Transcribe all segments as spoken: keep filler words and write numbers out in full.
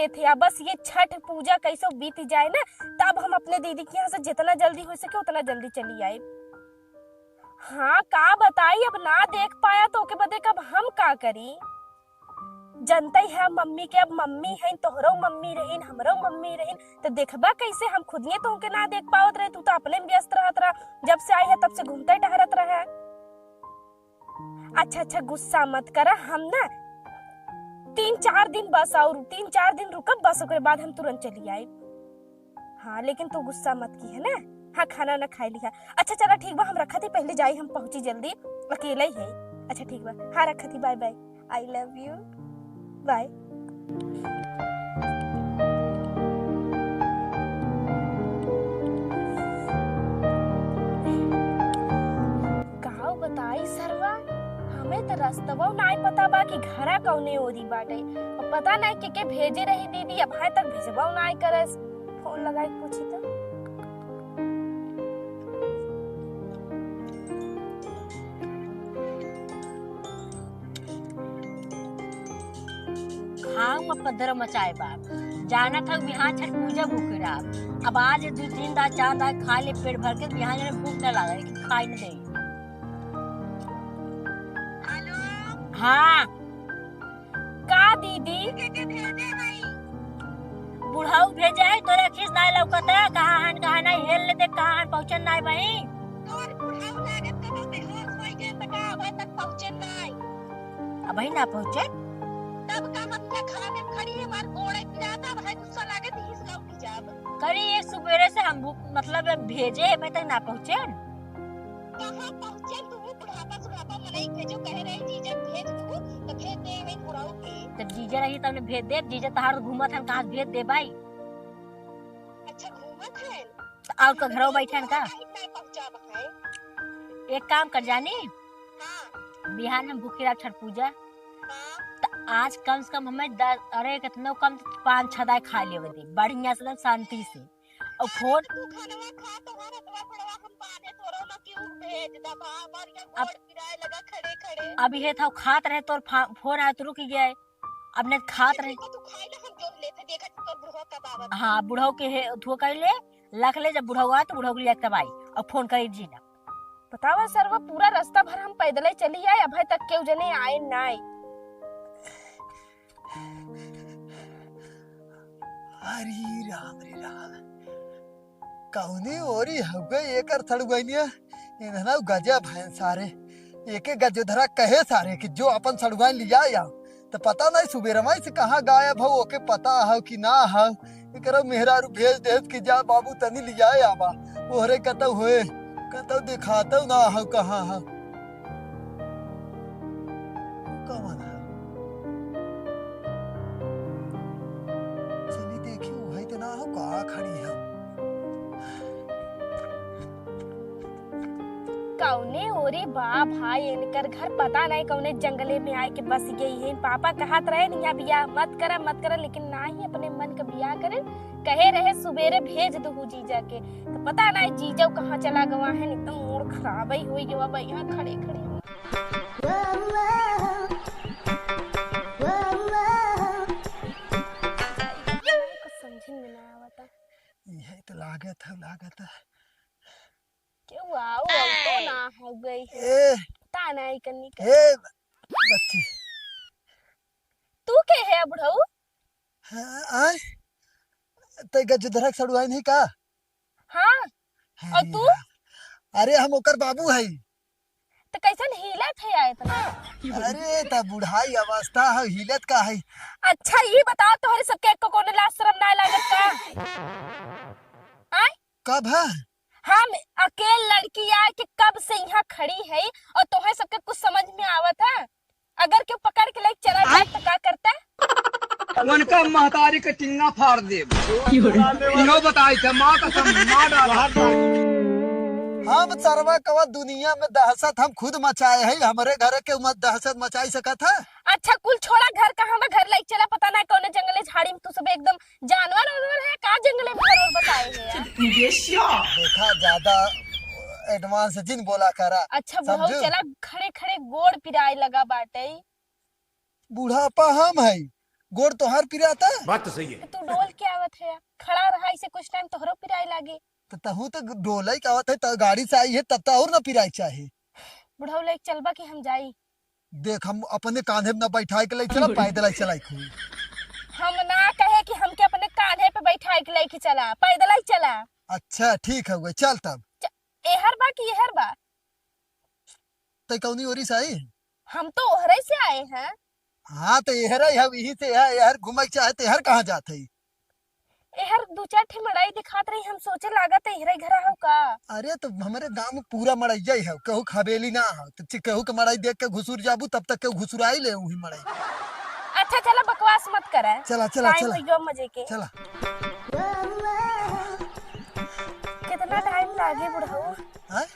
थे, या बस ये छठ पूजा कैसो बीत जाए ना, तब हम अपने दीदी के यहाँ से जितना जल्दी हो सके उतना जल्दी चली आए। हाँ, का बताई, अब ना देख पाया तो ओके बदे कब हम का करी? जनते है मम्मी के, अब मम्मी है, तोहरो मम्मी रहीन, हमरो मम्मी रहीन, तो देखबा कैसे? हम खुदिये तो ओके ना देख पावत रहे, तू तो अपने में व्यस्त रहत रहा, जब से आई है तब से घूमते टहरत रहे। अच्छा, अच्छा, गुस्सा मत करा, हम ना तीन चार दिन बस, और तीन चार दिन रुकब बस, ओकरे बाद हम तुरंत चली आइब। हाँ, लेकिन तू गुस्सा मत की है ना। हाँ, खाना ना खाई लिहा। अच्छा, चला ठीक बा, हम रखत ही, पहले जाई, हम पहुँची जल्दी, अकेले ही है। अच्छा ठीक बा, हाँ रखत ही, bye bye, I love you, bye। का बताई सरवा, हमें त रस्तवा नाय पता बा कि घरा कौने ओरी बाटे। अब पता नाय के के भेजे रही दीदी, अब हाय तक भेजबा नाय करस। फोन लगाई पूछी तो। खाम उपद्रव मचाए बा। जानत हऊ बिहान छठ पूजा भूखे रहा। अब आज दू तीन दाँय चार दाँय खा ले पेट भर के, बिहान जने भूख न लागे कि खाई न दे। हेलो। हाँ। का दीदी? के के भेजे हई? बुढ़ऊ भेजे हई, तोरे खीस नाय लौकत है, कहाँ हन, कहाँ नाय, हेल ले दे, कहाँ हन, पहुँचन नाय बही। तोर बुढ़ऊ लागत कतौ बेहोश होई गए, त का अबे तक पहुँचन नाय? अबही ना पहुँचे? तब का मतलब, खाने में खड़ी है, हमार गोड़े पिराता, भाई गुस्सा लागे, तीस लौट जाब। करी ये सुबेरे से हम भूख, मतलब भेजे है, अबे तक ना पहुँचे। कहाँ पहुँचे तू? बुढ़ापा सुढ़ापा मनई भेजो, कहे रहे जीजा भेज दू, तो भेज दे वही बुढ़ऊ के। जब जीजा रही तब ने भेज दे, जीजा तहार घूमत हन, कहाँ से भेज दे भाई? अच्छा घूमत है? तो और का घरों बैठे हन का? काहे ना पहुँचावत है? एक काम कर जानी, हाँ। बिहान हम भूखी रहा छठ पूजा, हाँ। तो आज कम से कम हमें दस, अरे कितनो कम तो पाँच छह दाँय खा लेवे दे, बढ़िया से एकदम शांति से। और फोन तू खानवा खा, तोहार अतवा पड़वा हम बाने तोरो न क्यों भेज दबा, हमार के अब गोड़ पिराए लगा खड़े खड़े। अब ये था खात रहे तोर फा-, फोन आया तो रुक गया है। अब नहीं खात रहे। तू खाई ना, हम जोर लेते, देखा तू तोर बुढ़वा कब आवत। हाँ, बुढ़ऊ के है, थुआ कर ले, लख ले, जब बुढ़ऊ आए तो बुढ़ऊ के लिए तब आई और फोन करी जी ना। बतावा सरवा, पूरा रास्ता भर हम पैदल ही चली आए, अभे तक केहू जने आए नाय। हरे राम रे राम, कौने ओरी हउवे एकर सड़ुआइनिया? इन्हना गजब हैं सारे, एके गजोधरा कहे सारे कि जो अपन सड़ुआइन लिया या, तो पता नहीं सुबेरवा से कहाँ गायब हो, ओके पता हो कि ना हो। एकरा मेहरारू भेज देत कि जा बाबू तनी लियाए आवा, ओहरे कतौ होए, कतौ देखातौ ना हो कहाँ हो। कौन है? चली देखी, वही तो ना हो, का खड़ी है? कौने ओरे बा भाई, इनकर घर पता नहीं कौने जंगले में आए के बस गई है। पापा कहत रहे, "यहाँ बियाह मत करा, मत करा," लेकिन ना ही अपने मन के बियाह करे। कहे रहे, "सुबेरे भेज दहू जीजा के," तो पता नहीं जीजा कहाँ चला गवा है। एकदम मूड खराब ही हो गवा बा यहाँ खड़े खड़े। कुछ समझ में ना आवता। यही तो लागत है, लागत है। केहू आओ, आओ तो ना हो गई। ए, पता नहीं कन्नी का। ए, बच्ची। तू के है बुढ़ऊ? हाँ, आय? ते गजधरक सड़ुआइन ही का? हाँ। और तू? अरे हम ओकर बाबू हई। तो कैसन हिलत है यार इतना? अरे त बुढ़ाई अवस्था है, हिलत का है? अच्छा ये बताओ तोहरे सबके एको कोनो लाज शरम ना लागत का? आय? कब है? हम अकेल लड़की आए कि कब से यहाँ खड़ी है और तोहे सबके कुछ समझ में आवत है? अगर केहू पकड़ के लेके चला जाए तो का करता? उनका महतारी के टिंगा फाड़ देब। इहो बताई था, माँ कसम, मार डाला। हम सरवा कवा दुनिया में दहशत हम खुद मचाए है, हमरे घर के उमर दहशत मचाई सकत है? अच्छा कुल छोड़ा, घर कहाँ बा? घर लेके चला, पता ना कौने जंगले झाड़ी में तू सब एकदम जानवर वानवर है का, जंगले में घर और बसाए है यार? देखा, ज्यादा advance जिन बोला करा, अच्छा, बुढ़ऊ समझू? चला, खड़े खड़े गोड़ पिराए लगा बाटे। बुढ़ापा हम है, गोड़ तोहार पिराता? बात तो सही है। तू डोल के आवत है, खड़ा रहा, इसे कुछ टाइम तोहरो पिराए लागे। तो तहू तो डोले के आवत है, तो गाड़ी से आई है, तब तो और ना पिराए चाहे। बुढ़ऊ, लेके चलबा कि हम जाई? देख, हम अपने कान्हे पे ना बैठाए के लेके चला, पैदल ही चलाई खूब। हम ना कहे कि हमके अपने कान्हे पे बैठाए के लेके चला, पैदल ही चला। अच्छा, ठीक है, चल तब। च-, एहर बा कि एहर बा? तै कौनी ओरी से आई? हम तो ओहरे से आए हैं। हाँ, तो एहरे है, यही से है, एहर घूमे के चाहे, तो एहर कहाँ जात है? एहर दू चार ठे मड़ई दिखात रही, हम सोचे लागत है एहरे घर हो का। अरे, तो हमरे गांव में पूरा मड़ैया ही है, केहू क हवेली ना हो, तो चि-, केहू के मड़ई देख के घुसुर जाबू, तब तक केहू घुसुराई ले वही मड़ई। अच्छा, चला, बकवास मत करे। चला, चला, टाइम चला। हो गयो मजे के। चला। कितना टाइम लागे बुढ़ऊ? हाँ?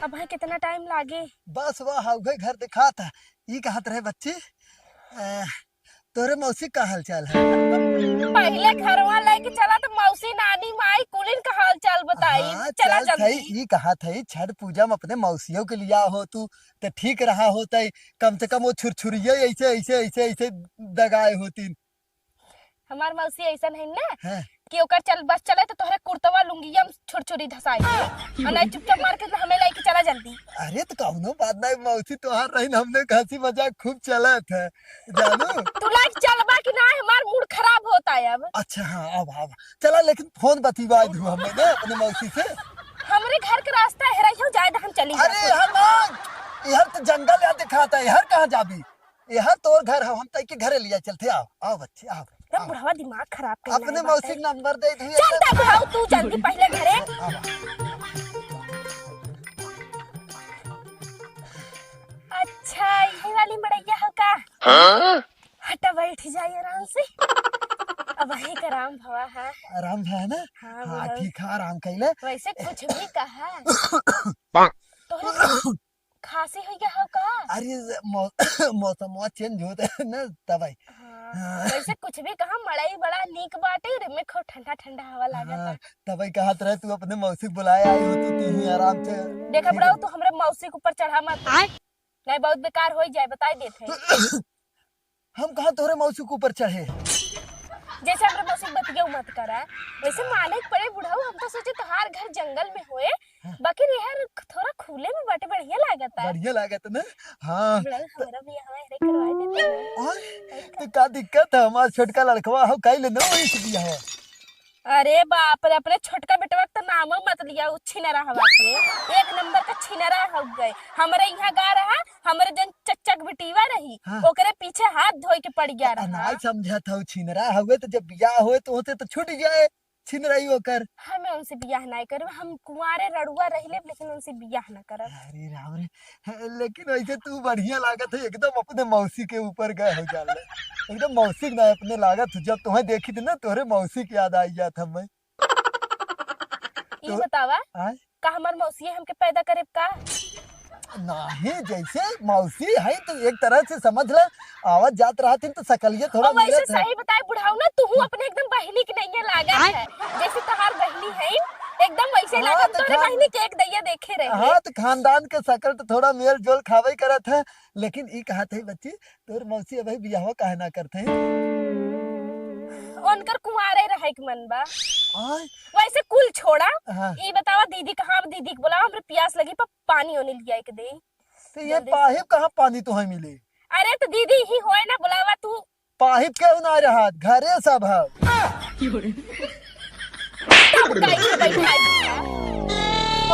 अब है कितना टाइम लागे? बस वह हउहे घर दिखात है। ई कहत रहे बच्ची, अ, तोरे मौसी का हाल चाल है? पहिले घरवा लेके चला तो मौसी, नानी, माई कुलिन का हाल चाल बताई। हाँ, चला चल जल्दी। थई, ई कहत है छठ पूजा में अपने मौसियों के लिया हो तू, तो ठीक रहा होता है। कम से कम वो छुरछुरिये ऐसे, ऐसे, ऐसे, ऐसे दगाए होती। हमार मौसी ऐसन है ना हाँ। कि ओकर चल, बस चले तो तोहरे कुर्तवा लुंगिया में छुरछुरी धसाई दे। और नहीं चुपचाप मार के हमें लेके चला जल्दी। अरे तो कौनो बात नहीं मौसी, तोहार रहीन हमने हंसी मजाक खूब चलत है, जानू। तू लाग चलबा कि ना, हमार मूड खराब होता है अब। अच्छा हाँ, अब, अब चला, लेकिन फोन बतिवा दू हमें ना अपने मौसी से। हमरे घर के रास्ता है रही हो, जाए तो हम चली अरे जाते। हम ना, यार तो जंगल यार दिखाता है, यार कहाँ जाबी? एहर तोर घर हौ, हम तई के घरे लिया चलते। आओ, आओ बच्ची, आओ, तब आओ। बुढ़वा दिमाग खराब कइले अपने बाटे। मौसी के नंबर दे दी। चल तब बुढ़ऊ, तू जल्दी पहिले घरे। आओ। अच्छा, यही वाली मड़ैया हौ का? हाँ? हटा, बैठ जाई आराम से। अब वही का आराम भवा है। आराम भवा ना? हाँ, हाँ, बुढ़ऊ। ठीक है, आराम कइले। वैसे कुछ भी कहा। तोहरे खांसी होइ गया हौ का? अरे, मौ-, मौसमवा change होत है ना, तबई। हाँ, हाँ। वैसे कुछ भी कहा, मड़ई बड़ा नीक बाटे, एमे खूब ठंडा ठंडा हवा लागत हाँ, बा। तबई कहत रहे, तू अपने मौसी के बुलाए आई हो, तू, तू ही आराम से देखा ठीक बुढ़ऊ, है। तू हमरे मौसी के ऊपर चढ़ा मत। आय? नहीं, बहुत बेकार होइ जाए, बताई देत है। हम कहाँ तोहरे मौसी के ऊपर चढ़े? जैसे हमरे मौसी के बतिया मत करा, वैसे माने के पड़े बुढ़ऊ, हम तो सोचे तोहार घर जंगल में होए, हाँ। बाकी एहर थोड़ा खुले में बाटे, बढ़िया लागत है। बढ़िया लागत ना? हाँ। बुढ़ऊ, त- हमरा बियाह एहरे करवाए देते ना। ओए, और का? तो का दिक्कत है? हमार छोटका लड़कवा हो, काई ले ना वही से बियाह है। अरे बाप रे, अपने छोटका बेटवा के तो नामो मत लिया, उ छिनरा हवा के, एक नंबर का छिनरा हो गए। हमरे यहाँ गा रहा, हमरे जन चच्चा के बिटिया रही, हाँ। ओकरे पीछे हाथ धोए के पड़ गया रहा। नाहीं समझत हौ, छिनरा हउए तो जब बियाह होए तो ओसे तो छूट जाए छिनराई ओकर। हमें उनसे बियाह नाहीं करब, हम कुंवारे रड़ुआ रह लेब, लेकिन उनसे बियाह ना करब। अरे राम रे, लेकिन वैसे तू बढ़िया लागत है, एकदम अपने मौसी के ऊपर गए हो जाले। एकदम मौसी के ना अपने लागत हो, जब तुम्हें देखी थी ना, तोहरे मौसी की याद आई जात हमें। ई तो बतावा, आय? का हमार मौसी हमके पैदा करे का? नाहीं, जैसे मौसी है तो एक तरह से समझ ले, आवत जात रहत ही तो सकलिए थोड़ा और वैसे मिलत है। सही बताए बुढ़ऊ ना, तू अपने एकदम बहिनी के नैया लागत आय? है, जैसे तोहार बहिनी है, एकदम वैसे हाँ, लागत, तो तोरे खान-, बहिनी के एक दैया देखे रहे। हाँ, तो खानदान के सकल तो थोड़ा मेल जोल खावे करत है, लेकिन ई कहत है बच्ची, तोर मौसी अबही बियाहवा काहे ना करत है? उनकर कुंवारे रहे के मन बा। आय? वैसे कुल छोड़ा, हाँ। ई बतावा दीदी कहाँ, दीदी के बोलावा, हमरे पियास लगी, पा-, पानी ओनी लिया के दे। तो ये जल्दी से। पाहिब कहाँ पानी तुहैं मिले? अरे तो दीदी ही होए ना, बुलावा तू। पाहिब केहू ना रहत, घरे सब है। तब काहे के बैठाई दिया?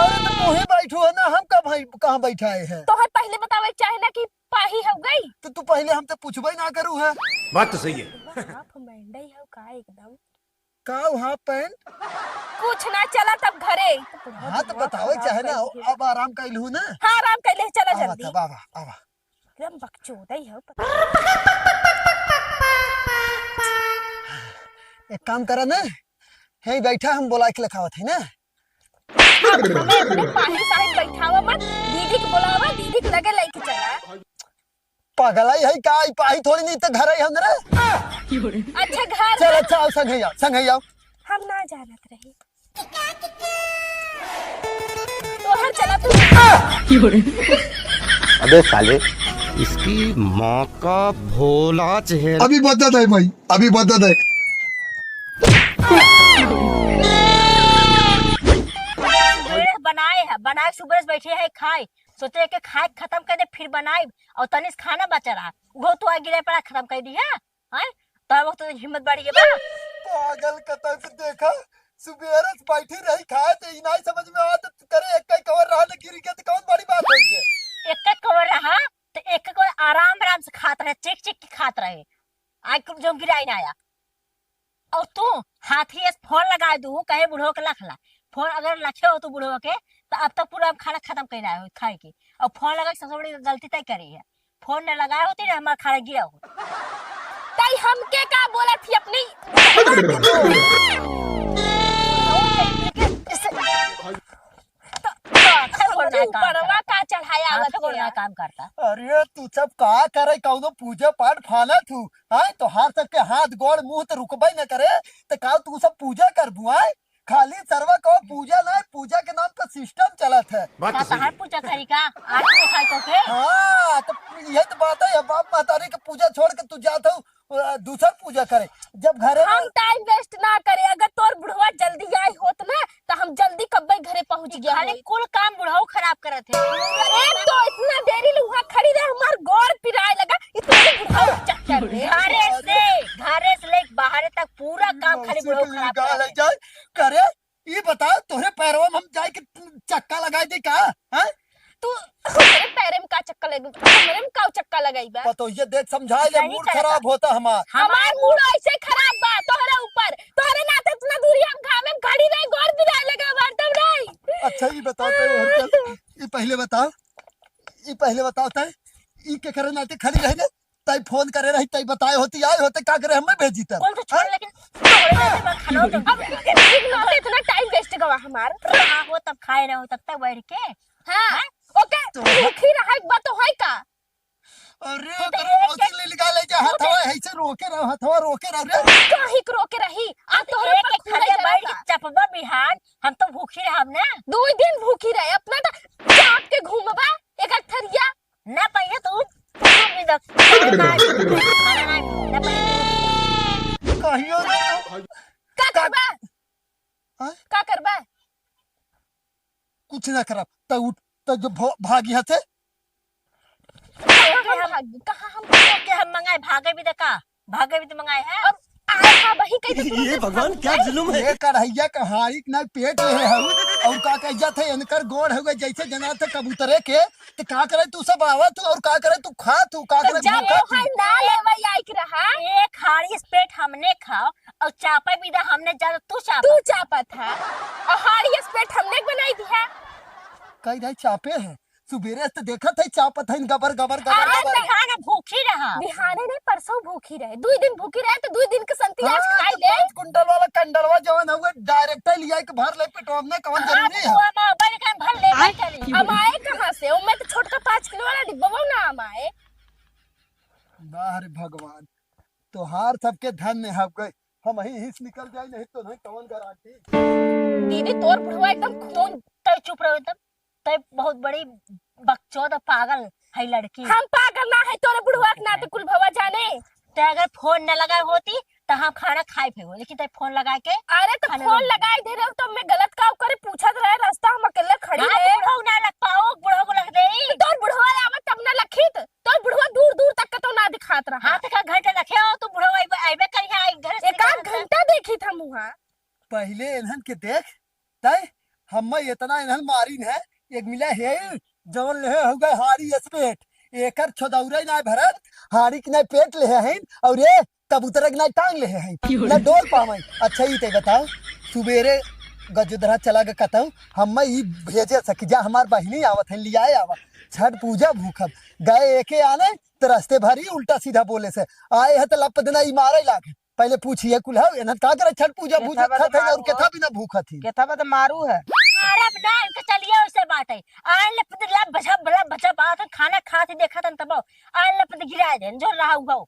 अरे तो तुही बैठू है ना, हम कब है, कहाँ बैठाए हैं? तोहर पहले बतावे के चाहे ना कि पाही हो गई। तो तू पहले हमसे पूछबे ना करू है। बात तो सही है। हाफ मैंडई हो का एकदम। का हाफ पैंट? कुछ ना, चला तब घरे। हाँ, तो बहुत बतावे के चाहे ना, हाफ पैंट अब आराम कैलू ना? हाँ, आराम कैले, चला आवा जल्दी। तब, आवा, आवा। एकदम बकचोदई हो। एक काम करा ना, यहीं बैठा, हम बोला के लिखावत है ना। अब हमें अपने पाही साहब बैठावा मत, दीदी के बोलावा, दीदी के लगे लेके चला। पगलाई है का? ई पाही थोड़ी नहीं तो घर है हम रे। अच्छा घर चल, में अच्छा आओ, संगे आओ, संगे आओ। हम ना जानत रही। तोहर चला तू। अबे साले। इसकी माँ का भोला चेहरा। अभी बदत है भाई, अभी बदत है। सुबह बनाए है, बनाए सुबह से बैठे है खाए, सोचे के खाए खत्म कर दे फिर बनाए, और तनिस खाना बचा रहा, वो तो आ गिरे पड़ा खत्म कर दी है। हैं? तब तो हिम्मत बढ़ गया बा। पागल कतौ के देखा, सुबेरे से बैठी रही खाए, तो ई नाई समझ में आवत, करे एक कई कवर रहा, न गिर गया, तो कौन बड़ी बात होई के? एक कई कवर रहा, तो एक कई कवर आराम, आराम से खात रहे, चिक, चिक के खात रहे। आज कुल जो गिराई ना आया। और तू हाथी ऐस फोन लगाए दू, कहे बुढ़ो के लख ला। फोन अगर लखे हो तू बुढ़ो के, तो अब तक पूरा हम खाना खत्म कर आए हो खाए के। और फोन लगा के सबसे बड़ी गलती तय करी है। फोन न लगाए होती ना, हमारा खाना गिरा हो। तई हमके का बोलत ही अपनी? तो, तो, अच्छा बोलना है काम ऊपरवा करता। का चढ़ाया हाँ, आवत अच्छा बोलना है। काम करता। अरे, तू सब का करे, कौनो पूजा पाठ फाना तू, आय, तोहार सबके हाथ गोड़ मुंह त रुकबे न करे, त का तू सब पूजा करबू, आय? खाली सरवा को पूजा ना, पूजा के नाम पर सिस्टम चलत है। बात तो का सही तहार है। पूजा करी का? आज देखाई तो के? हाँ, तो यही तो बात है, बाप महतारी के पूजा छोड़ के तू जात हो, अ, दूसर पूजा करे। जब घरे हम ना टाइम वेस्ट ना करे, अगर तोर बुढ़वा जल्दी आई होत ना, तो हम जल्दी कब्बे घरे पहुंच गया खाली होई। कुल काम बुढ़ऊ खराब करत है। एक तो इतना देरी ले वहाँ खड़ी रहे, हमार गोड़ पिराए लगा, इतना बुढ़ऊ चक्कर में। घरे से, घरे से लेके बाहरे तक पूरा काम खाली बुढ़ऊ खराब करत है। करे, ई बताओ, तोहरे पैरवा में हम जाए के चक्का लगाई दे का? हैं? तू हमरे पैरे में का चक्का लगे, हमरे में का चक्का लगाई बा? पतोहिया देख, समझाए ले, सही मूड कहता। खराब होता हमार। हमार मूड ऐसे खराब बा तोहरे ऊपर, तोहरे नाते इतना दूरी हम घामे में खड़ी रही, गोड़ पिराए लगा हमार, तब नहीं। अच्छा, ई बताओ, तै ओहर कल, ई पहले बताओ, ई पहले बताओ, तै ई केकरे नाते खड़ी रही रे? तई फोन करे रही, तई बताए होती, आए होते, का करे, हमें भेजी तर। कौन तो छोड़, हाँ? लेकिन तोहरे नाते बा, खाना तो अब इतना टाइम वेस्ट गवा हमार। रहा हो तब खाए रहो, तब तक बैठ के। हाँ, हाँ? ओके, तो भूखी रहा एक बात तो है का? अरे, तू तो ओकरे एक मौसी ले निकाले जा, तू तो हथवा, ऐसे रोके रहो, हथवा रोके रहो रे। काहे के रोके रही? आ तोहरे एक, पर एक खुला खड़े जरा बैठ के सा। चपबा बिहान, हम तो भूखी रहब ना। दो दिन भूखी रहे, अपना तो चाप के घूमबा, एक थरिया। ना पाइए तो, तू भी दे। खाना ना, ना पाइए। कहियो ना तो। का करबा? हाँ? का करबा? कुछ ना करब। त उठ, त जो भ-, भागी हते। कहाँ हम भागी? कहाँ हम के हम मंगाए, भागे भी दे का? भागे भी तो मंगाए है। अब आए हा वही कह दे, ये भगवान, क्या जुल्म है। ये कढ़ैया के हाड़ी के ना पेट ले है हम। और का कह जात है, इनकर गोड़ हुए जैसे जना थे कबूतरे के, तो का करे तू सब आवत और का करे तू खा, तू का तो करे जब भूखा वो तू। है ना लेवे आइक रहा। एक हाड़ी से पेट हमने खाओ और चापा भी दा हमने ज्यादा तू चापा। तू चापा था। और हाड़ी से पेट हमने बनाई दिया। कह रहे चापे है। सुबेरे से तो देखत है, चापत है, गबर, गबर, गबर, अरे, गबर। बिहाने भूखी रहा। बिहाने नहीं, परसों भूखी रहे, दुई दिन भूखी रहे, तो दुई दिन के संती आज हाँ, खाई तो ले। पाँच कुंटल वाला कंडलवा जवन हउए, डायरेक्ट लिया के भर ले पेटवा में, कवन हाँ, जरूरी है? वो हम अपन के भर ले, आय, चली। अब आए कहाँ से? ओमे तो छोटका पाँच किलो वाला डिब्बा ना हम आए। वाह रे भगवान, तोहार सबके धन्य हउए, हम ही हिस निकल जाए, नहीं तो नहीं कवन गारंटी। दीदी, तोर बुढ़वा एकदम खून। तै चुप रहो एकदम। तै बहुत बड़ी बकचोद और पागल है लड़की। हम पागल ना है, तोरे बुढ़वा के नाते कुल भवा जाने। तै अगर फोन न लगाए होती, त हम खाना खाए फेंको, लेकिन तै फोन लगाए के अरे, तो खाना फोन नहीं। लगाए दे रहे हो, तो मैं गलत का करे पूछत रहे, रास्ता हम अकेले खड़ी हाँ, रहे। बुढ़ऊ ना लग पाओ, बुढ़ऊ को लग दे। तो तोर बुढ़वा आवे तब ना लखी, तो तोर बुढ़वा दूर दूर तक के तो ना दिखात रहा। हाँ, तो का घंटा रखे हो, तो बुढ़ऊ आइबे, आइबे करिहा, आई घर से एक आध निकलत घंटा देखी था मुहा। पहिले इन्हन के देख, तय हम्मे इतना इन्हन मारिन है, एक मिला है, जवन लेहे हो गए हाड़ी स्पेट, एकर छोदौरे ना भरत, हाड़ी के ना पेट लेहे हैं, और ये कबूतर के ना टांग लेहे हैं, ना डोल पावे। अच्छा, ई ते बताओ, सुबेरे गजोधरा चला गए कतऊ, हम्मे ई भेजे सकी जा, हमार बहिनी आवत है, लियाए आवा, छठ पूजा भूखब, गए एके आने, तो रास्ते भरी उल्टा सीधा बोले से, आए है तो लप देना ई मारे लागे। पहले पूछिए कुल, हौ, एनहन का करे छठ पूजा केथा भूजत बद खात है और मारू केथा हो। बिना भूखत ही? केथा बद मारू है। अरे अब ना, इनके चलिए उसे बात है। आन ले पद लब बझब, लब बझब, आत खाना खात ही देखा तन तब। आन ले पद गिरा दे, जो रहा हुआ।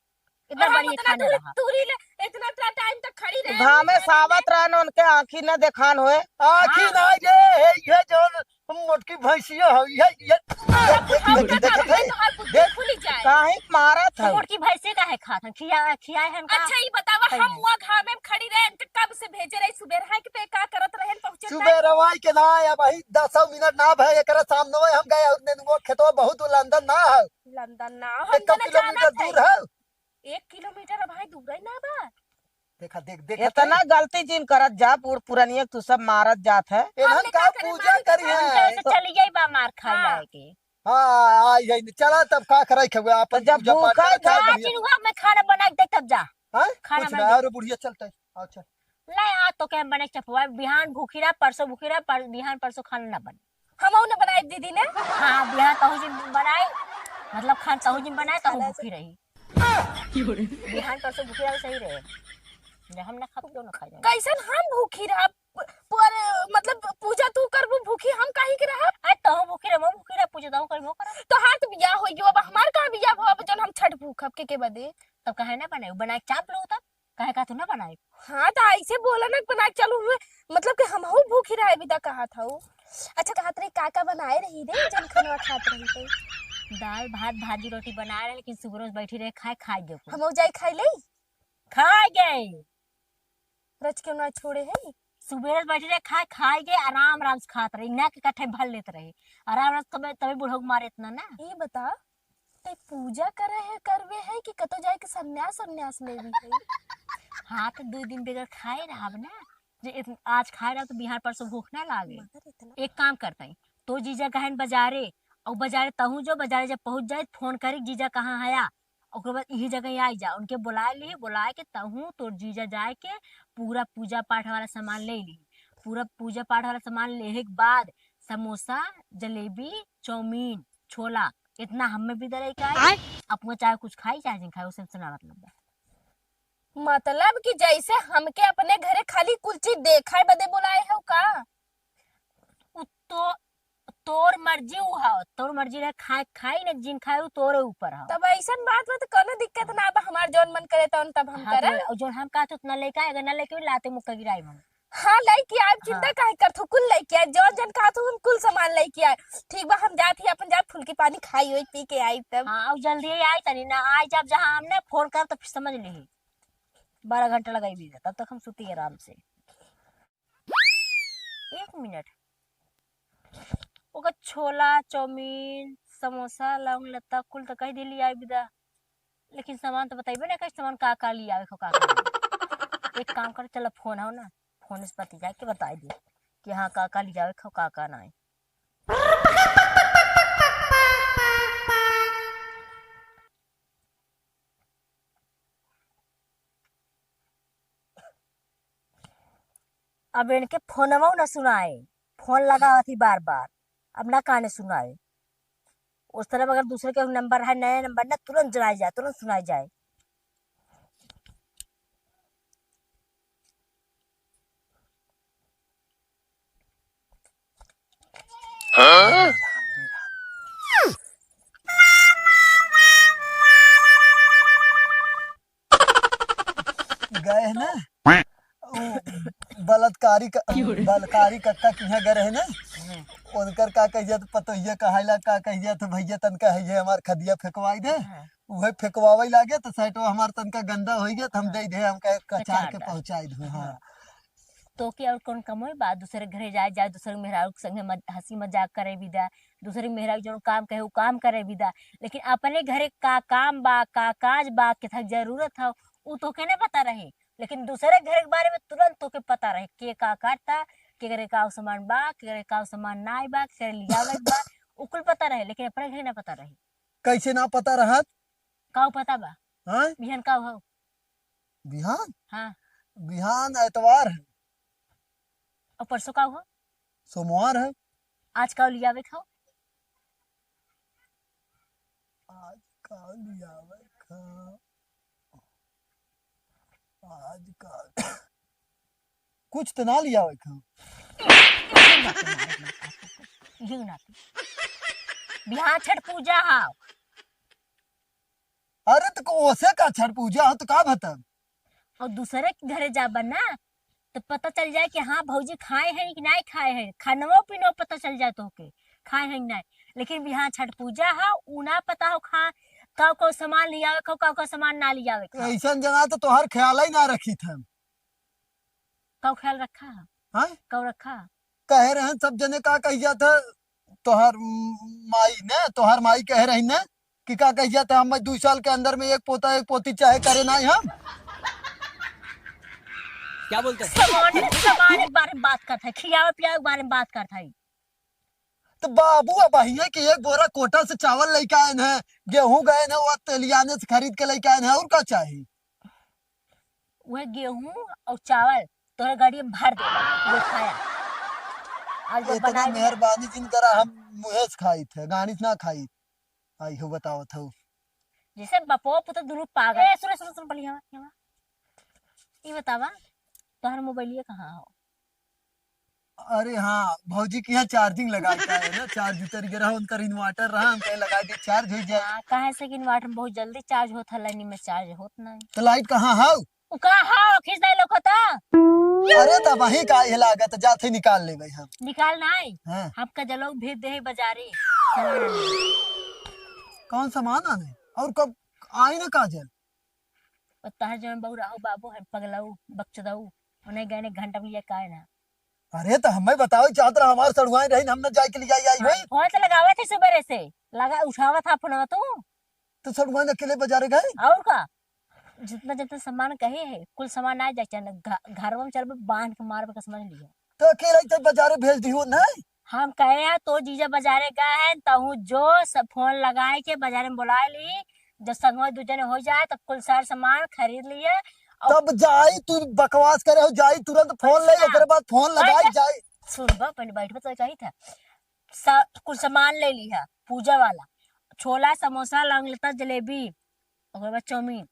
इतना और हम बड़ी इतना खाने दूर, रहा। दूरी ले, इतना, इतना टाइम तक खड़ी रहे, घामे खाने सावत में। रहन, उनके आँखी न देखान होए। आँखी हाँ। ना ये, ये, ये जो मोटकी भैंसिया हो, ये, ये, ये, देख, देख, देख, देख, देख, तोहार बुद्धि देख, खुली जाए। काहे मारत है? मोटकी भैंसे का है खात है, खिया-, खियाए हैं का? अच्छा, ई बतावा, हम हुआ घामे में खड़ी रहे, त कब से भेजे रही? सुबेर है कि ते का करत रहे, पहुँचे तक? सुबेर रवाई के ना, अब वही दसों मिनट ना भए, एकरा सामने हम गए और नेनुआ खेतवा बहुत लंदन ना है। लंदन ना, हम एक जना किलोमीटर जानत दूर है। है। एक किलोमीटर अब भाई दूर ही ना बा। देखा, देख, देखा इतना तो। गलती जिन करत जा, बूढ़ पुरनिया तू सब मारत जात है। एनहन हमने का का करे, पूजा मार करी खाए है। जाए, तो चली जाई बा मार खाए हाँ। जाए के। हाँ, आई है, चला तब का करे के हुआ, तो अपन जब पूजा पाठ भूखा करे, जा, खाए जा, बढ़िया। चिड़ुआ में खाना बना के दे तब जा। हाँ? खाना कुछ बना ना, दे। अरे बुढ़िया चलते। अच्छा। ले आ तो के हम बने चपवा, बिहान भूखी रहा, परसों भूखी रहा, पर, बिहान परसों खाना ना बने। हमहू न बनाई दीदी ने। हाँ, बिहान तहू जी बनाई, मतलब खान तहू जी बनाए, तहू खाना भूखी रही। बिहान परसों भूखी रही, सही रहे। जे हम ना खाब, क्यों ना खाई जाए? कैसन हम भूखी रहब? प-, पर, मतलब, पूजा तू करबू भूखी, हम काहे के रहब? आज तहू भूखी रह, मैं भूखी रह, पूजा तहू करबो करब। तोहार तो बियाह हो गयो, अब हमार कहाँ बियाह हो, अब जौन हम छठ भूखब के, के बदे? तब काहे ना बनाए, बनाए चाप लो तब, काहे का तू ना बनाए? हाँ, तो ऐसे बोला ना, बना के चलू हुए, मतलब कि हमहू भूखी रहे बिदा कहा था। अच्छा, कहत रही, का का बनाए रही रे, जौन खनवा खात रही तो? दाल, भात, भाजी, रोटी बनाए रहे, लेकिन सुबह रोज बैठी रहे, खाए, खाए गए। हमहू जाई खाई ले? खाए गए। रच के ना छोड़े है। सुबेरे से बैठे रहे, खाए, खाए के आराम, आराम से खात रहे, ना के कठे भर लेत रहे, आराम, आराम से, तबे, तबे बुढ़ऊ के मारे इतना ना। ये बता, ते पूजा करे है, करवे है कि कतो जाए के संन्यास, संन्यास लेवी है? हाँ, तो दो दिन बगैर खाए रहब ना, जे इत-, आज खाए रहब तो बिहान परसों भूख ना लागे। मगर इतना एक काम करते हैं, तो जीजा गहन बाजारे, और बाजारे तहूँ जो, बाजारे जब पहुँच जाए, फोन करी, "जीजा कहाँ हया?" ओकरे बाद इही जगह आई जा, उनके बुलाए ली, बुलाए के तहूँ तोर जीजा जाए के पूरा पूजा पाठ वाला सामान ले ली। पूरा पूजा पाठ वाला सामान लेहे के बाद समोसा, जलेबी, चाउमीन, छोला, इतना हमें भी दे के आई, आय? अपना चाहे कुछ खाई, चाहे जिन खाई, उसे, उसे ना मतलब बा। मतलब कि जैसे हमके अपने घरे खाली कुल चीज देखाए बदे बुलाए हो का? उ तो तोर मर्जी उ ह, तोर मर्जी रहे, खाए, खाई न, जिन खाए, उ तोरे ऊपर ह। तब ऐसन बात बा, त कोनो दिक्कत ना बा, हमार जौन मन करे तौन तब हम हाँ, करब। तो जौन हम कहत उतना लेके आए, अगर ना लेके भी लाते मुक्का गिराई हम। हाँ, लेके आए, चिंता हाँ। काहे करत हो, कुल लेके आए, जौन जौन कहत हो, हम कुल सामान लेके आए। ठीक बा, हम जात ही अपन जात फुल्की पानी खाई होई, पी के आई तब। हाँ, और जल्दी ही आई तनी ना, आई जब जहाँ हम ना फोन करब तो फिर समझ ली, बारह घंटा लगाई भी, तब तक हम सुती आराम से। एक मिनट, ओकर छोला, चाउमीन, समोसा, लौंग, लत्ता कुल त कह दिली आई बिदा, लेकिन सामान त बताइबे ना करी, सामान का का लियावे को का का नहीं। एक काम कर, चल फोन हो ना, फोन से पति जाके बताई दे कि हाँ का का लियावे को का का नहीं। अब इनके फोनवा न सुनाए, फोन लगावत ही बार बार, अब ना काने सुनाए। उस तरफ अगर दूसरे के नंबर है, नया नंबर ना, तुरंत जलाई जाए, तुरंत सुनाई जाए। हाँ? गए हैं ना, उ बलात्कारी क-, बलात्कारी कक्का के यहाँ गए रहे ना, उनकर का कह जात पतोहिया कहाइला, का कह जात भैया तनका है ये हमार खदिया फेंकवाई दे, हाँ। उहे फेंकवावे लागे तो सेटवा हमार तनका गंदा होई गया तो हम हाँ। दे दे, हम कहे कचार के कचार दे। पहुँचाई दे, हाँ। हाँ। तो के और कौन कमोई बा? दूसरे घरे जाए, जाए, दूसरे मेहरारू के संगे मज-, हंसी मजाक करे बिदा, दूसरे मेहरारू जौन काम कहे, उ काम करे बिदा, लेकिन अपने घरे का काम बा, का काज बा, केथा जरूरत हौ, उ तोके नहीं पता रहे, लेकिन दूसरे घरे के बारे में तुरंत तोके पता रहे, के का करता, केकरे का सामान बा, केकरे का सामान नाई बा, केकरे लियावे के बा, उ कुल पता रहे, लेकिन अपने घरे ना पता रहे। कैसे ना पता रहत? का पता बा? हाँ? बिहान का हौ? बिहान? हाँ। बिहान एतवार है। और परसों का हौ? सोमवार है। आज का लियावे खाओ? आज का लियावे खाओ? आज का कुछ तो ना लियावे खाओ। यही ना। बिहान छठ पूजा है। अरे तो को-, ओसे का छठ पूजा हो तो का भतब? और दूसरे के घरे जाबा ना, तो पता चल जाए कि हाँ भौजी खाए हैं कि नहीं खाए हैं, खानवा पीनवा पता चल जाए तोहके, खाए हैं कि नहीं। लेकिन बिहान छठ पूजा है, उ ना पता हो खा, का को सामान लियावे, का का सामान ना लियावे। ऐसन जना तो तोहार ख्याल ही ना रखी था। का ख्याल रखा है? हाँ? का रखा? कहे रहन सब जने का कही जात है, तोहार माई ने, तोहार माई कहे रही ने कि का कही जात है, हम दू साल के अंदर में एक पोता एक पोती चाहे करे ना हम। क्या बोलते हैं? सामान, सामान के बारे में बात करत है, खियावे पियावे के बारे में बात करत है। तो बाबू, अबहिये के एक बोरा कोटा से चावल लेके आए हैं, गेहूं गए हैं, वो तेलियाने से खरीद के लेके आए हैं, और का चाही? वह गेहूं और चावल तोहरे गाड़ी में भर दे, वो खाया। आज वो इतना बनाई है। मेहरबानी जिन करा, हम मुँहे से खाई थे, गाड़ी से ना खाई। आई हो बतावत हो। जैसे बपो पुतो दुनू पागल। ए, सुन, सुन, सुन, पहले यहाँ, यहाँ। ई बतावा, तोहर मोबाइलिया कहाँ हो? अरे हाँ, भौजी के यहाँ charging लगा के आए ना, charge उतर गया रहा, उनकर inverter रहा, हम कहे लगा दे, charge हो जाए। हाँ, काहे से कि inverter में बहुत जल्दी charge होत है, लाइन में charge होत नहीं। तो light कहाँ है? उ कहाँ है? खींच दे लोग होता। अरे, तब वहीं का ये लागत, जाते निकाल ले भाई हम। निकाल नहीं। हाँ। हमका जलोग भेज दे है बाजारे। कौन सामान आने? और कब आई ना काजल? और तहर जौन बहू राहु बाबू है, पगलऊ, बकचोदऊ, उन्हें गए ने घंटा में लिया काहे ना? अरे, तो हमें बताओ, चाहत रहा हमार सड़ुआइन रही, हम न जाए के लिए आई, आई हाँ, होई। फोन तो लगावे थे सुबह से, लगा, उठावा था फोन तू। तो सड़ुआइन अकेले बाजारे गए? और का? जितना, जितना सामान कहे है, कुल सामान आ जाए, चाहे घ-, घरवा में चलबे, बांध के मारबे, का समझ लिया। तो अकेले तो बाजारे भेज दिहो, नहीं? हम कहे हैं, तो जीजा बाजारे गए हैं, तहु जो सब फोन लगाए के बाजारे में बुलाए ली, जब संगवा दू जने हो जाए, तब कुल सार सामान खरीद लिए। और तब जाई, तू बकवास करे हो, जाई तुरंत फोन ले, अच्छा। ओकरे बाद फोन लगाई, अच्छा। जाई। सुन बा, पहले बैठ बा, तो कही था, सा-, कुल सामान ले ली है, पूजा वाला, छोला, समोसा, लौंग लता, जलेबी, ओकरे बाद चाउमीन।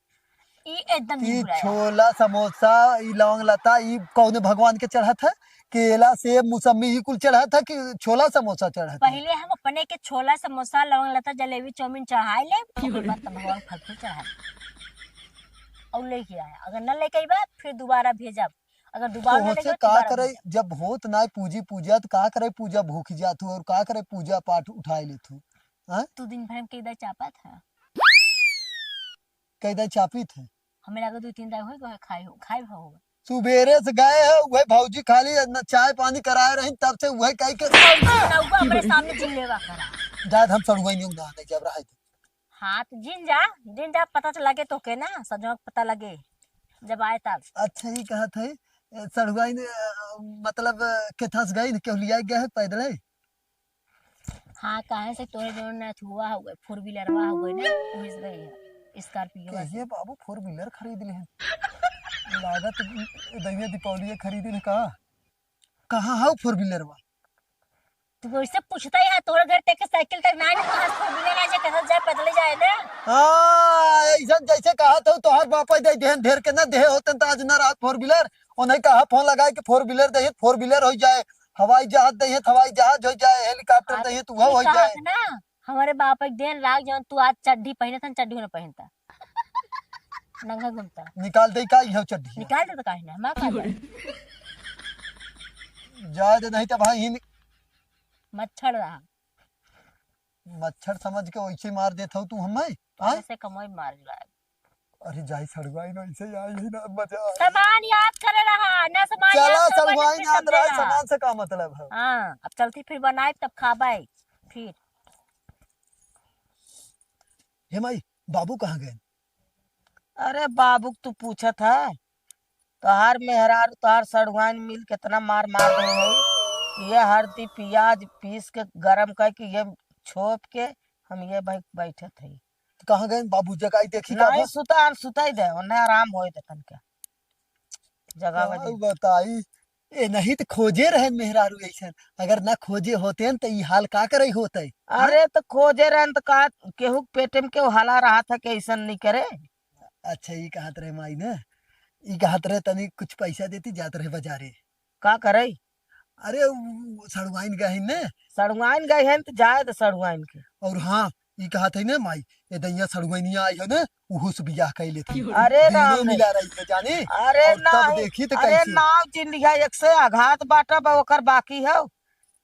ई एकदम ई निहुराया। छोला, समोसा, ई लौंग लता, ई कौने भगवान के चढ़त है? केला, सेब, मौसम्मी, ई कुल चढ़त है कि छोला, समोसा चढ़त है? पहिले हम अपने के छोला, समोसा, लौंग लता, जलेबी, चाउमीन चढ़ाई ले, ओकरे बाद तब भगवान फल फूल चढ़ाई। और लेके आया, अगर न लेके अइबा, फिर दोबारा भेजब। अगर दोबारा तो ना होसे लेके का दोबारा करे, भेजब। जब होत ना पूजी पूजा, तो का करे पूजा भूख जात हो और का करे पूजा पाठ उठाए लेत हो? हाँ? तू दिन भर में कई दाई चापत है। कई दाई चापित है? हमें लगे दो तीन दाई होई, वह खाए हो, खाए हो। सुबेरे से गए हो, वह भौजी खाली न चाय पानी कराए रही, तब से वह कह के नौवा अपने सामने जिन लेवा करा। दाद हम सड़ुआई नहीं उड़ा नहीं जब रहे थे। हाँ, तो जिन जा, जिन जा, पता तो लगे तोके ना, सजवा के पता लगे, जब आए तब। अच्छा, ये कहत है, ए, सड़ुआई ने, अ, मतलब, अ, केथस गई न, केहू लिया गया है पैदल है? हाँ, काहे से तोरे जौन ना अथुआ हो गए, four wheelerवा हो गए ना, उहे से गए है, Scorpio के से। ये बाबू four wheeler खरीद ले हैं। लागत दैया दीपावली खरीदे ने का? कहाँ है four wheelerवा? तू वैसे पूछता ही है, तोरे घर तक के साइकिल तक ना निकल, four wheeler आ जाए, कैसे जाए, पैदल जाए ना? हाँ, ऐसा जैसे कहा था, तोहार बापा दे देहन ढेर के ना देहे होतन, तो आज ना रात four wheeler, उन्हें कहा फोन लगाए कि four wheeler दे, four wheeler हो जाए, हवाई जहाज दे, हवाई जहाज हो जाए, helicopter हाँ, दे, तो वह ये हो कहा जाए। था ना, हमारे बाप एक दिन राग जौन तू आज चड्ढी पहने था, चड्ढी ना पहनता, नंगा घूमता। निकाल दे का यह चड्ढी? निकाल दे तो काहे ना, हमारा का जाए? जाए दे, नहीं तो भाई ही नि- मच्छर रहा। मच्छर समझ के वैसे मार देत हो तू हमें, हाँ? ऐसे कमोई मार लाए। अरे जाई सड़ुआई न, ऐसे आई ही ना मजा आई। सामान याद करे रहा, ना सामान चला याद करे, सड़ुआई फिर ना समझे रहा। सामान से का मतलब है? हाँ, अब चलती फिर बनाए तब खाबाई फिर। हे माई, बाबू कहाँ गए? अरे बाबू के तू पूछत है, तोहार मेहरारू तोहार सड़ुआइन मिल केतना मार मार दे है। ये हरदी पियाज पीस के गरम करके ये छोप के हम ये भाई बैठत है। तो कहाँ गए बाबू? जगाई देखी का नहीं बा? सुता, सुताई दे, उन्हें आराम होए दे तनके। जगावा का जी। बताई, ए नहीं तो खोजे रहे मेहरारू ऐसन, अगर ना खोजे होते न तो ई हाल का करे होते? हाँ? अरे तो खोजे रहे न तो का, केहू के पेटे में केहू हाला रहा था कि ऐसन नहीं करे। अच्छा, ई कहत रहे माई ने, ई कहत रहे तनी कुछ पैसा देती, जात रहे बाजारे। का करे? अरे उ सड़ुआइन गहिन ने। सड़ुआइन गहिन त जाए द सड़ुआइन के। और हाँ, ई कहत है ने माई, ए दैया सड़ुआइनिया आई है ने, उहो से बियाह कर लेती। अरे दिनों राम रे। मिला रही है जाने। अरे और तब ना, देखी त अरे कैसे। नाव जिंदगिया एक से आघात बाटा बा ओकर बाकी है।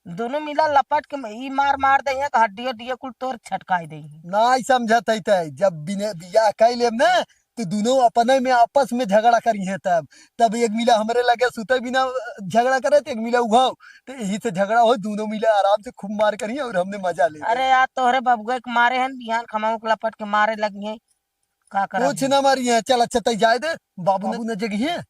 दोनों मिला लपट के ई मार मार दइहें कि हड्डी हड्डी कुल तोर छटकाई दइहें। नाहीं समझत है तै, जब बिने-, बियाह कइ लेब ना, तो दोनों अपने में आपस में झगड़ा करिहें तब। तब एक मिला हमरे लगे सुते बिना झगड़ा करे, तो एक मिला उघाव। तो यही से झगड़ा होइ, दोनों मिला आराम से खूब मार करिहें और हमने मजा लेबे। अरे यार, तोहरे बबुआ के मारे हन, बिहान खमाऊ के लपट के मारे लगिहें। का करब कुछ हम? ना मारिहें। चल अच्छा, तै जाए दे, बाबू न, बाबू न जगिहें।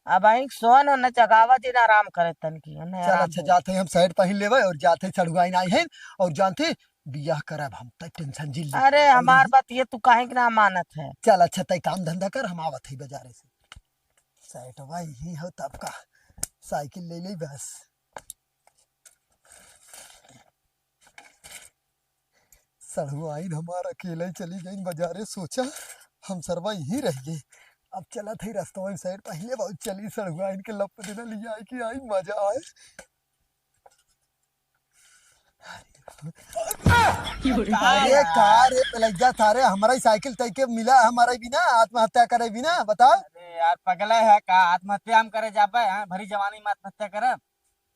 अब आई सोन न जगावा जी, ना आराम करे तनकी, न चल आराम अच्छा, हो। जात है हम शर्ट पहिन लेबे और जात है सड़ुआइन आई हैं और जानते बियाह करब हम, तै टेंशन जिन ले। अरे और हमार यही बात ये तू काहे के ना मानत है? चल अच्छा, तै काम धंधा कर, हम आवत है बाजारे से। शर्टवा यही हो तब का, साइकिल ले ले बस। सड़ुआइन हमार अकेले चली गई बाजारे, सोचा हम सरवा यहीं रह गए। अब चलत है रस्तवा में शर्ट पहिन लेबे, चली सड़ुआइन के लप देना लिया आए कि आई मजा आए। अरे का रे पलैया सारे, हमरा ही साइकिल तै के मिला, हमारा ही बिना आत्महत्या करे बिना, बताओ। अरे यार, पगला है का? आत्महत्या हम करे जाबे हैं? भरी जवानी में आत्महत्या करब?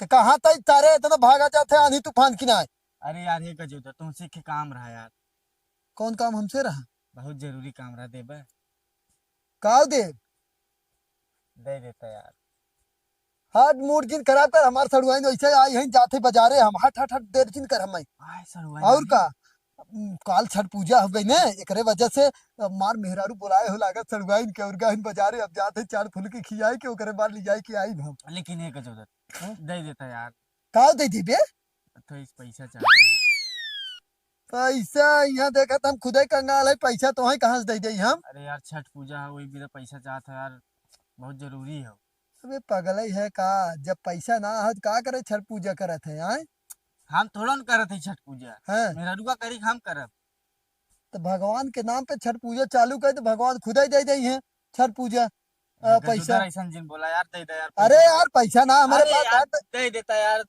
तो कहाँ तै तारे इतना भागा जात है आंधी तूफान की ना? अरे यार, हे गजोदर, तुमसे एक काम रहा यार। कौन काम हमसे रहा? बहुत जरूरी काम रहा, देबे? का दे? दे देता यार। हट, मूड जिन खराब कर, हमार सड़ुआइन वैसे आई हैं, जाते बाजारे हम, हट, हट, हट, देर जिन कर हमें। आय, सड़ुआइन और आई। का? उम, काल छठ पूजा हो गई ने, एकरे वजह से, अ, मार मेहरारू बोलाए हो लागत सड़ुआइन के, और गहिन बाजारे, अब जाते चार फुलकी खियाए के, ओकरे बाद ले जाए के आई हम। लेकिन एक गजोदर, हाँ? दे देता यार। का दे देबे? तो इस पैसा चाहता है। पैसा यहाँ देखत हम खुदे कंगाल है, पैसा तोहई कहाँ से दे दे हम? अरे यार, छठ पूजा है, वही भी तो पैसा चाहत है यार, बहुत जरूरी है। अबे पगलई है का? जब पैसा ना हो तो का करे छठ पूजा करत है, आय? हम थोड़ा न करत है छठ पूजा। हाँ। मेहरारुआ करी, हम करब। तो भगवान के नाम पे छठ पूजा चालू कर तो भगवान खुदई दे दे हैं छठ पूजा। आ, गजोदर पैसा। ऐसन जिन बोला यार, दे दे यार, अरे पैसा। यार, पैसा ना हमारे अरे पास यार, है। दे देता यार,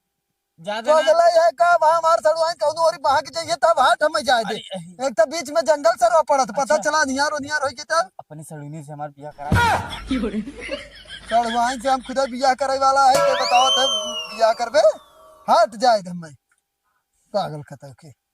ज्यादा ना। पगला है का? वहाँ हमार सड़ुआइन कौनो ओरी बहा के जाइए, तब हाथ हमें जाए दे। अरे, अरे। एक तो बीच में जंगल सरवा पड़त, पता अच्छा। चला नियार ओनियार होई के तब। अपनी सड़ुआइन से हमार बियाह करा। सड़ुआइन से हम खुदा बियाह करे वाला है, तो बताओ तब बियाह करबे? हट जाए दे हमें, पागल कतौ के।